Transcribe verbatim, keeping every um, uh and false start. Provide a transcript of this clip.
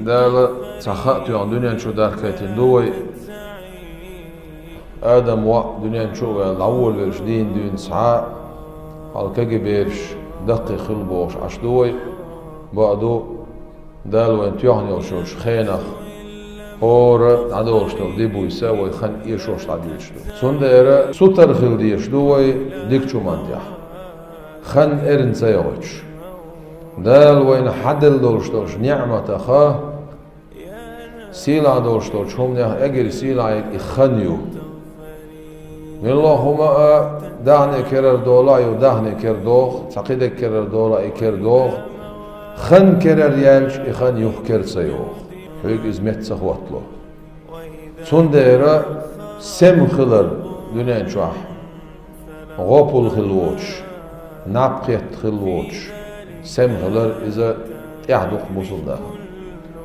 Дала цхьа хаа тоьхна дуьнен чу дархкхийтина ду вай. Адам воӀ дуьнен чу а ваьлла, дӀаволавелча дийна дуьйна цхьа, хьал кегий бераш даккхий хилла бохуш Ӏаш ду вай. Бакъду, Дала вайна тоьхна йолчу хенах хӀора дӀадолуш долу ди буьйса вай хан эшош дӀадоьдуш ду. Цундела сутара хила дезаш ду вай дикачу хӀуманна тӀехь, хан эрна ца йогӀуьйтуш. Дала вайна хьаделла долуш долчу неӀматаха, сийлахь долуш долчу хӀуманех эггара сийлахь ерг и хан ю. Муьлхха хӀума а даьхни керара долу а ю, даьхни кера догӀу, цхьа кхидерг керара долу а и кера догӀу. Хан керара яьлча, и хан юха кера ца йогӀу. Хьоьга иза метта ца хӀоттало. Цундела сема хилар дуьнен чохь, гӀопал хилла воцуш, наб кхетта хилла воцуш, сема хилар иза тӀехь дукха бусулба нахана.